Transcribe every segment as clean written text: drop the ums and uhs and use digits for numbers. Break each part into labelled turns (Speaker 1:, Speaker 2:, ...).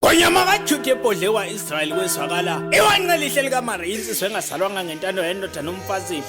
Speaker 1: Ngonyama kaJuda ebhodle kwa-Israyeli kwezwakala iwanqe lihle likaMariya insizwa engasalwanga ngentando yendoda nomfazi.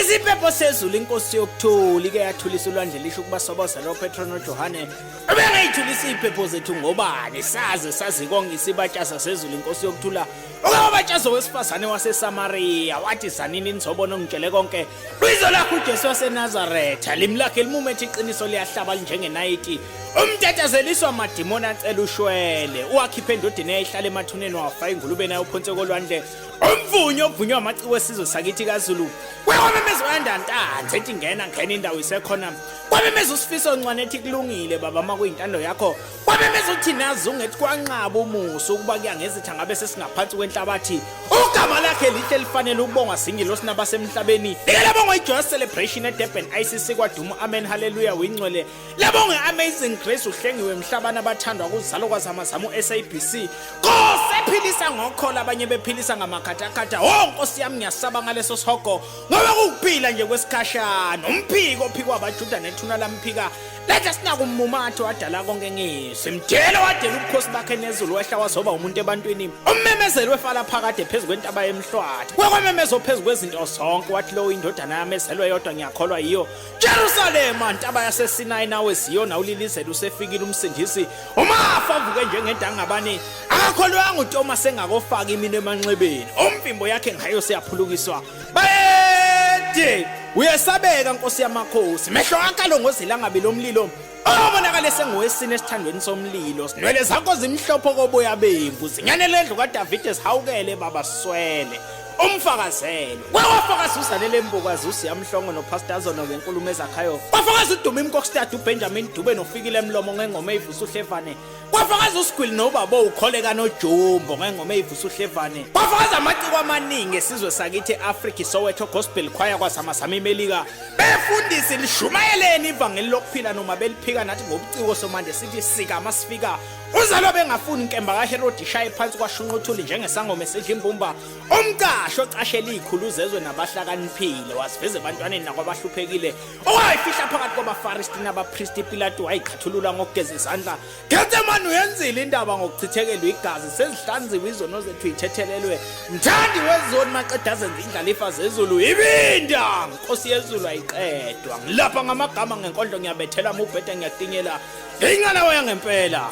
Speaker 1: Isiphepho sezulu inkosi yokuthula ike yathulisa ulwandle lisho ukuba sobozela oPetro noJohane. Ubengayithulisa iziphepho zethu ngobani saze sazi konke isibatshaza sezulu inkosi yokuthula. Uke wabatshaza owesifazane waseSamariya wathi zanini nizobona ongitshele konke. Bizo lakho uJesu waseNazaretha limi lakhe limumethe iqiniso liyahlaba linjengenayiti. Umtatazeliswa amadimoni acela ushwele uwakhiphe endodeni eyayihlala emathuneni wafaka ingulubeni ayophonse kolwandle. Umvunyo ovunywa amaciko esizwe sakithi kaZulu. Kwamemeza uyandantanzi ethi ngena ngena indawo isekhona. Kwamemeza uSifiso Ncwane ethi kulungile baba makuyintando yakho. Kwamemeza uthi nazungu ethi kwanqaba umusa ukuba kuya ngezitha ngabe sesingaphansi kwenhlabathi. Ugama lakhe lihle lifanele ukubongwa zingilosi nabasemhlabeni. Like labongwa iJoyous Celebration eDurban ICC kwadumo Amen Hallelujah wingcwele. Labongwe Amazing Grace uhlengiwe emhlabani abathandwa kuzalo kwazamazama uSABC. Nkosi ephilisa ngokholo abanye bephilisa ngamakhathakhatha. Oh Nkosi yami ngiyasaba ngaleso sihogo ngoba kukuphila nje kwesikhashana. Umphiko ophikwa abaJuda nethuna lamphika. Letha sinakummumatho wadala konke ngizwi. Mdelo wadela ubukhosi bakhe nezulu wehla wazoba umuntu ebantwini. Ummemezeli wefala phakade phezu kwentaba yemhlwatha. Kwekwememeza phezu kwezinto zonke wathi lowo indodana yami ezelwe yodwa ngiyakholwa yiyo. Jerusalema ntaba yaseSinayi nawe Ziyona ulilizela usefikile umsindisi. Umafa avuke njengedangabane. Akakholwanga uThomas engakofaka iminwe emanxebeni. Umvimbo yakhe ngayo siyaphulukiswa. Bayede! Uyesabeka Nkosi yamakhosi. Mehlo akho alongozela angabi lomlilo. Obonakala esengowesine esithandweni somlilo. Sinwele zakho zimhlophe koboya bemvu. Zinyane lendlu kaDavide sihawukele baba swele. Umfakazelo. Kwawafakaza uzalele embukazi uSiyamhlongo noPastor Zono ngenkulumo ezakhayo. Kwafakaza uDumi Mkokstad uBenjamin Dube noFikile Mlomo ngengoma eyivusa uhlevane. Kwafakaza uSigwili nobaba uKholeka noJumbo ngengoma eyivusa uhlevane. Kwafakaza amaciko amaningi esizwe sakithi e-Afrika iSoweto Gospel Choir kwaZamazama iMelika. Befundisi lishumayeleni ivangeli lokuphila noma beliphika nathi ngobuciko somande sithi sika masifika. Uzalwa bengafuni inkemba kaHerodi ishaye phansi kwashunqa uthuli njengesangoma esidla imbumba. Umqasho ocashela izikhulu zezwe nabahlakaniphile wasiveza ebantwaneni nakwabahluphekile. Owayifihla phakathi kwabaFarisi nabapristi Pilatu wayiqhathulula ngokugeza izandla. Getsemane uyenzile indaba ngokuchithekelwa igazi sezihlanziwe izono zethu ithethelelwe. Mthandi wezoni maqeda azenze indlalifa zezulu ibinda Nkosi yezulu ayiqedwa. Ngilapha ngamagama ngenkondlo ngiyabethela mubhede ngiyatinyela. Ingane waya ngempela.